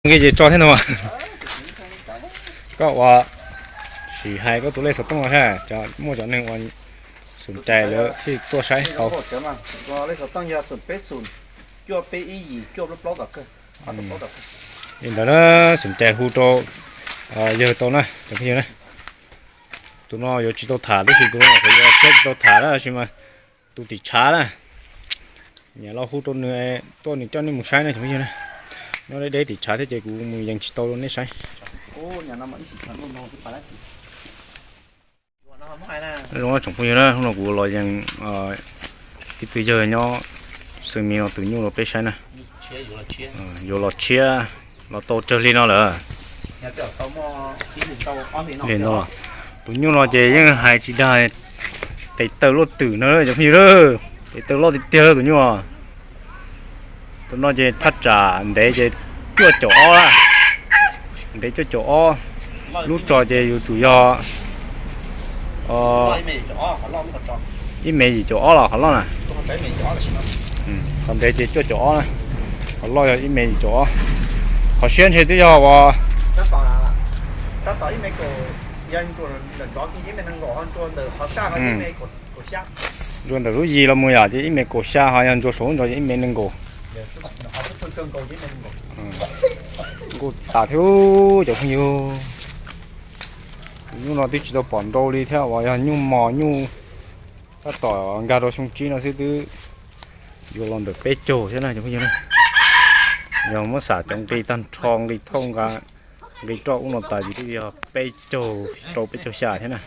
Nqi ces tso thiab no. Koj ua sim hais koj tus lej xov tooj no thiab, muaj cov neeg ua xum cais lawv thiaj tuaj saib tau. Li ntawd na, xum cais hu rau yawg tau na, cov phooj ywg na. Tus no yuav tsis tau tham tab sis tus no yuav tsis tau tham na tab sis mas tus tim tshav na, niam los hu rau nws tuaj nws coj nej mus saib na cov phooj ywg na. Nyob deb deb tim tshav thiab ces kuv mus yees tsis tau rau nej saib. Zoo tsoom phooj ywg na, hnub no kuv los yees ib tug yawg nyob xws mi no tus nyuj rau peb saib na. Yuav los tshiab, los tau tsawg hli no lawm? Li no, tus nyuj no ces yeej hais tsis dag, tes taw luaj twm no cov phooj ywg, tes taw loj tiag tiag tus nyuj. Tus no ces thaj tsam ntev ces cuaj caum ob, ntev cuaj caum ob. Lub tso ces yuav tsum yog ib me yim caum ob los qhov loj na. Qhov ntev ces cuaj caum ob na, qhov loj yog ib me yim caum ob. Qhov siab ntshe twb yog uas ntsuas ntawm lub yim los mus yom ces ib me kaum xya, ho yog ntsuas saum lub ntawd ces ib me nees nkaum. Nkuj tas thiab cov phooj ywg. Nyuj no twb tsis tau pom nrau li thiab uas yog nyuj mos nyuj tab tom nkag rau xyoo tsib no xwb twb yuav los ntawm peb caug thiab na cov phooj ywg na. Yog muab xam cov nqi tag nrho nqi thauj nqa nqi roj ub no tas ces twb yog peb caug rau peb caug xya thiab na.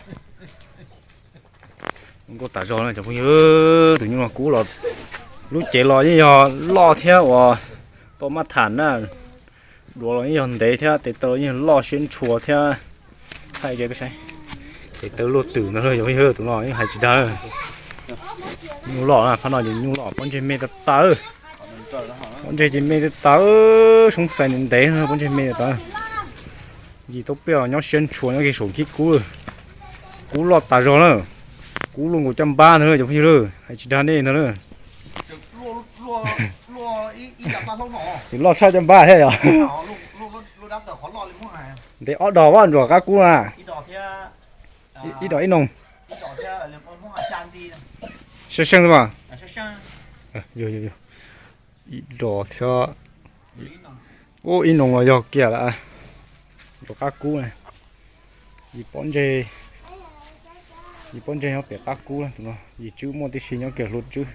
Nkuj tas zog na cov phooj ywg, tus nyuj no kub los, lub cev los yeej yog loj thiab uas tau maj tham na. Duav los yeej yog ntev thiab tes taw los yeej yog loj siab ntshua thiab. Thaij teb saib, tes taw luaj twm ntag lauj cov phooj ywg, tus no yeej hais tsis dag. Nyuj loj na, phab no ces nyuj loj, pob ntseg me tas tas. Pob ntseg ces me tas tas, soob xais ntev ntev no pob ntseg me tas tas. Yim tau peb os nyob siab ntshua nyob kiag saum khib kub. Kub loj tas zog na. Kub luaj nkaus caj npab ntag lauj cov phooj ywg lauj, hais tsis dag nej ntag lauj. Ces loj tshaj caj npab thiab yom. Ntev ob dos vaj ntsuam qab kub na. Ib dos ib noog. Seeb seeb mas. Ib dos thiab. Ub, ib noog los yog kiag lawm. Ntsuam qab kub na. Yim pob ntseg, yim pob ntseg nyob pem qab kub na, yim tswb muaj tib si nyob kiag hlua tswb.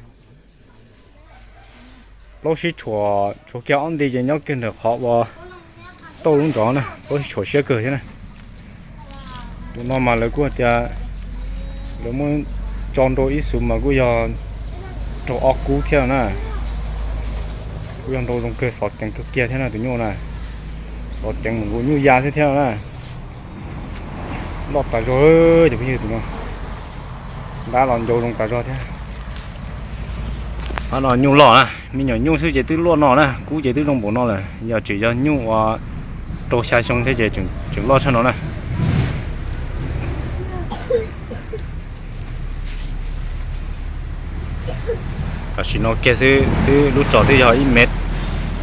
Plaub sib tshuam tshuav kiag ob nti ces nyob kiag ntawm qhov uas tauj lub nrov na, plaub sib tshuam siab kawg thiab na. Tus no mas lawv kuj tias lawv muab tso nrau ib xus mas kuj yog raug ob kub thiab na. Kuj yog nrau zoo kawg, xov ceev kawg kiag thiab na tus nyuj na. Xov ceev mus nkaus nyuj ya xwb thiab na. Loj tas zog cov phooj ywg tus no. Ntab los ncau zoo tas zog thiab. Qhov no nyuj loj na, me nyuam nyuj xwb ces twb luaj no na, kub ces twb zoo npaum no lawm, yog tseem yog nyuj uas rau xya xyoo thiab ces tseem loj tshaj no na. Tam sim no kiag xwb twb lub tsos twb yog ib mev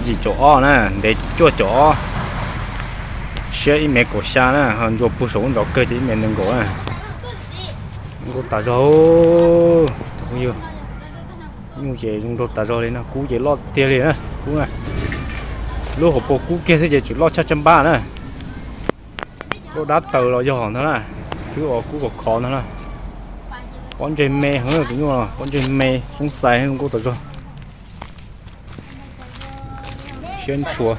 yim caum ob na, ntev cuaj caum ob, siab ib mev kaum xya na, ho ntsuas puag saum ub nrov kawg ces ib mev nees nkaum na. Zoo nkauj tas zog, cov phooj ywg. Nyuj ces zoo nraug tas zog li no, kub ces loj tiag li na, kub na. Lub hauv paus kub kiag xwb ces tseem loj tshaj tsab npab na. Lub dab taws los yog ntag na, twb ua kub khov khov ntag na. Pob ntseg me heev tus nyuj no, pob ntseg me, soob xais zoo nkauj tas zog. Siab ntshua,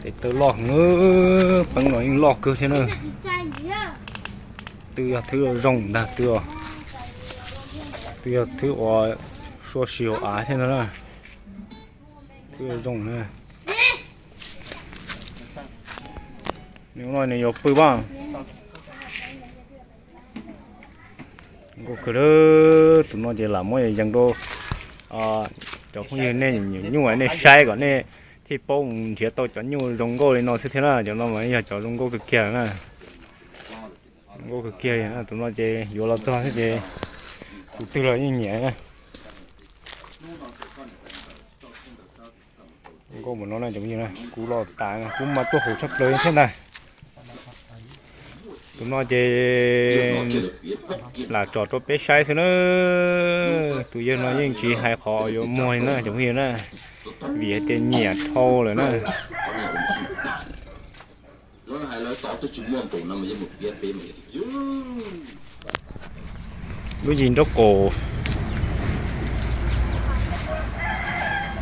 tes taw loj heev, peeb los yeej loj kawg thiab na. Twb yog thwb zoo ntag, twb, twb yog thwb uas sua si hauv av thiab no na. Thwb zoo na. Nws no nws yuav pw pab. Nkauj kawg, tus no ces lam muab yees rau cov phooj ywg nej nyuam nyuj nej saib kom nej thiaj paub mus nrhiav tau cov nyuj zoo nkauj li no xwb thiab na. Cov no mas yog cov zoo nkauj kawg kiag na. Zoo nkauj kawg kiag li na, tus no ces yuav los txog thiab ces tus twg los yeej nyiam na. Koj mus no na cov phooj ywg na, kub loj tas, kub mas tuaj hauv tshaj plaws thiab ntag. Tus no ces lam tsom rau peb saib xwb na. Tus yawg no yeej tsis hais qhov yuav muag li na cov phooj ywg na, vim hais tias nyiam dhau lawm na. Lub yim nraub qaum,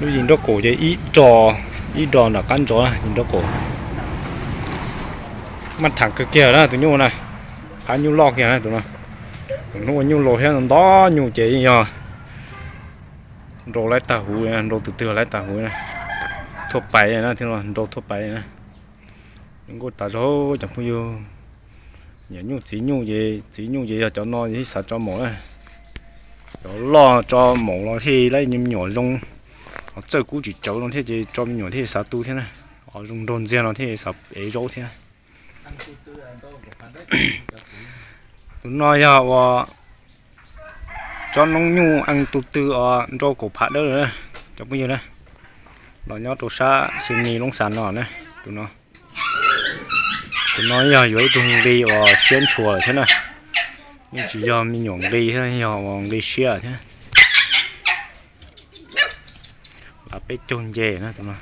lub yim nraub qaum ces ib do, ib do nram qab ntsos yim nraub qaum. Maj tham kawg kiag na tus nyuj na, qab nyuj loj kiag na tus no. Tus hnub ua nyuj laus thiab ntau nyuj ces yeej yog nrau laib tag huv, nrau tus twg laib tag huv na. Thuaj pais na, nrau thuaj pais na. Zoo nkauj tas zog cov phooj ywg. Nyiam nyuj txiv nyuj ces, txiv nyuj ces yog cov no thiaj xav tso maum na. Cov loj tso maum los thiaj laib me nyuam zoo. Ho txawj kub tsis cawv no thiab ces tso me nyuam thiaj xav tu thiab na. Ho zoo nraug ntxiag no thiaj xav ev zaub thiab. Tus no yog uas tsob noob nyuj ees tus tw os nrau kaum phav dawb lawm na cov phooj ywg na. Los nyob rau sab Xeem Mis Loob Xas no na. Tus no, tus no yog yuav ib tug nqi uas siab ntshua lawm thiab na. Yeej tsis yog me nyuam nqi thiab, yog uas nqi siab thiab. Lav peb caug nce na tus no.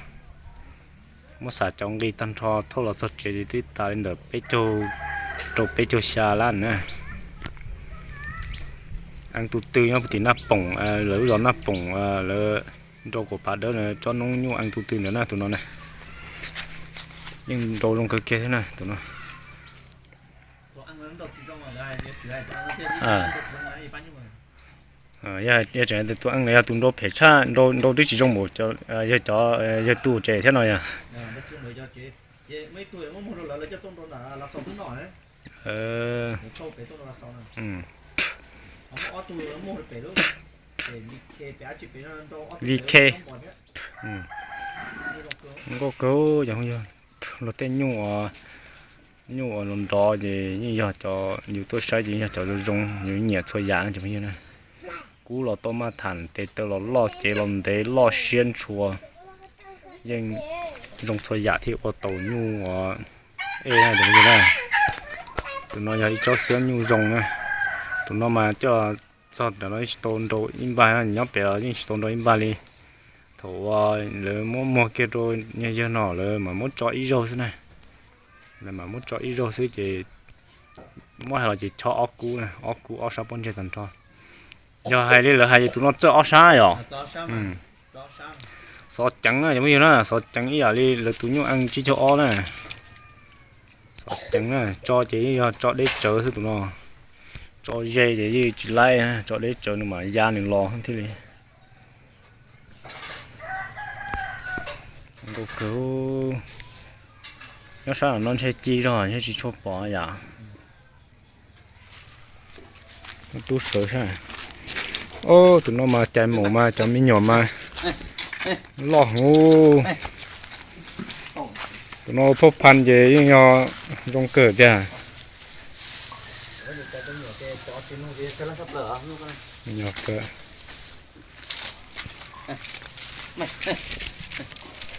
Muab xav cov nqi tag nrho thauj los txog tsev twb tas li ntawm peb caug rau peb caug xya lab na. Ees tus tw nyob puag tim Naj Poom, lawv lub zos Naj Poom, lawv nrau kaum phav dawb na, tsob noob nyuj ees tus tw ntawd na tus no na. Yeej nrau zoo kawg kiag thiab na tus no. Yog tseem hais tias tus ees no yog tus nrau phem tshaj, nrau twb tsis zoo npaum yawg cov, yawg tu tsev thiab no yog. V K. Nkauj kawg, luag tej nyuj, nyuj uas nrov nrov ces yeej yog cov yus tuaj saib ces yog cov zoo zoo, yus nyiam txhua yam no cov phooj ywg na. Kub los tau maj tham, tes taw los loj, cev los ntev, loj siab ntshua, yeej zoo txhua yam thiaj ua tau nyuj uas ej na cov phooj ywg na. Tus no yog ib tsob xiab nyuj zoo na. Tus no mas coj txog ntawm no yeej tsis tau nrau ib npag, nyob pem los yeej tsis tau nrau ib npag li. Thaum uas lawv muab muag kiag rau yawg no lawv mam muab tso ib zaug xwb na. Lawv mam muab tso ib zaug xwb ces muab hais los ces chob ob kub, ob kub ob sab pob ntseg tag nrho. Yog hais li lawv hais ces tus no txawj ob sab yom. Xov ceev na cov phooj ywg na, xov ceev ib yam li lawv tus nyuj ees tsib caug ob na. Xov ceev na, tso ces yeej yog tso deb tsawv xwb tus no. Tso ze ces yeej tsis laib, tso deb tsawv nws mam ya nws los thiaj li. Nkauj kawg. Nyob sab no ntshe ci zog ntshe tsis tshua pom yam. Tub sawv sab. Ob, tus no mas cais maum mas cov me nyuam mas loj heev. Tus no phauj phan ces yeej yog zoo kawg tiag.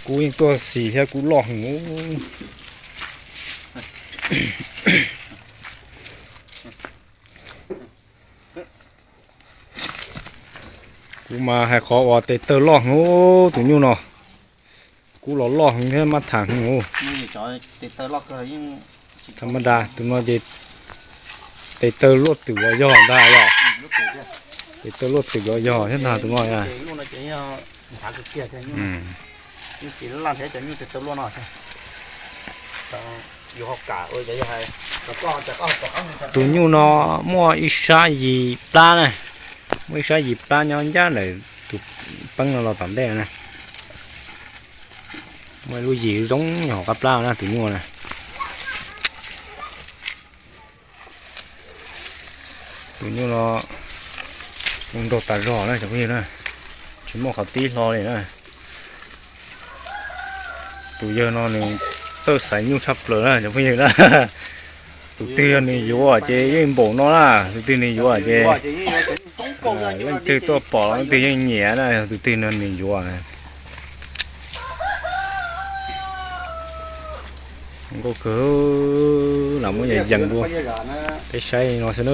Kub yeej tuaj xis thiab, kub loj heev. Kuv mas hais qhov uas tes taw loj heev tus nyuj no. Kub los loj heev thiab maj tham heev. Tham maj da, tus no ces tes taw luaj twm uas yog ntag yom. Tes taw luaj twm uas yog thiab ntag tus no. Tus nyuj no muaj ib sab yim plab na, muaj ib sab yim plab nyob ncaj ntawm tus peeb no los tom ntej na. Muaj ib lub yim zoo nyuag hauv qab plab na tus nyuj na. Tus nyuj no zoo nraug tas zog na cov phooj ywg na, tsis muaj qhov tib hlo li na. Tus yawg no nws txawj xaiv nyuj tshaj plaws na cov phooj ywg na. Tus twg yog nws yuav ces yeej npaum no na, tus twg nws yuav ces leej twg tuaj pom leej twg yeej nyiam na, tus twg no nws yuav. Nkauj kawg, lam muab yees yees dua, peb saib no xwb na.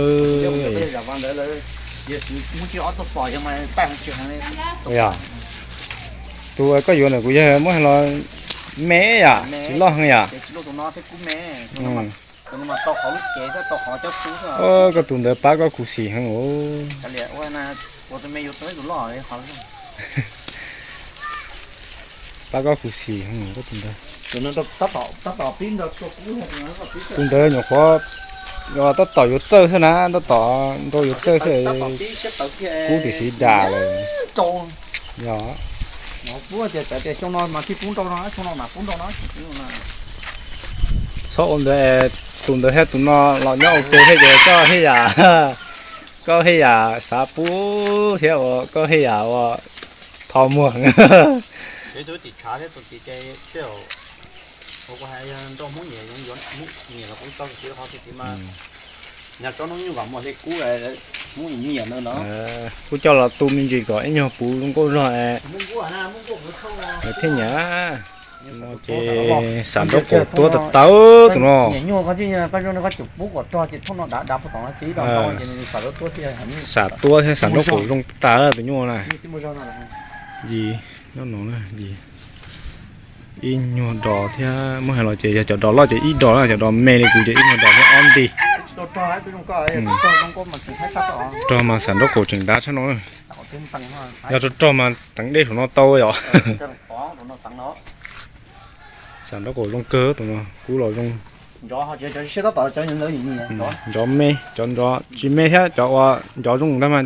Yog, tus koj yuav ntawm kuv yog muab los me yam tsis loj heev yam. Koj tus ntawd pab koj khuv xim heev os. Pab koj khuv xim heev koj tus ntawd. Tus ntawd nyuam qhuav tab tom yuav txawj xwb na, tab tom nrau yuav txawj xwb, kub tiam sis dam lawm. Yog, txhob ua ntawd, tus ntawd thiab tus no los nyob ua ke thiab ces koj thiaj yam, koj thiaj yam xav pub thiab uas koj thiaj yam uas tho muag. Kuv coj los tu me ntsis kom ib nyuag puv zoo nkauj zog es thiaj nyiam. Ces xav nraub qaum tuab tawv tawv tus no. Xav tuab thiab xav nraub qaum zoo tag tus nyuj na. Yis, nyob no na, yis. Ib nyuag dos thiab, muab hais los ces yog cov dos loj ces ib dos na, cov dos me li kuv ces ib nyuag dos thiab ob nti. Rog mas xav nraub qaum tseem dav tshaj no. Yog rog rog mas teev dej saum no tau yom. Xav nraub qaum zoo kawg tus no, kub los zoo. Ntsov me, cov ntsov tsis me thiab cov uas ntsov zoo ntag mas.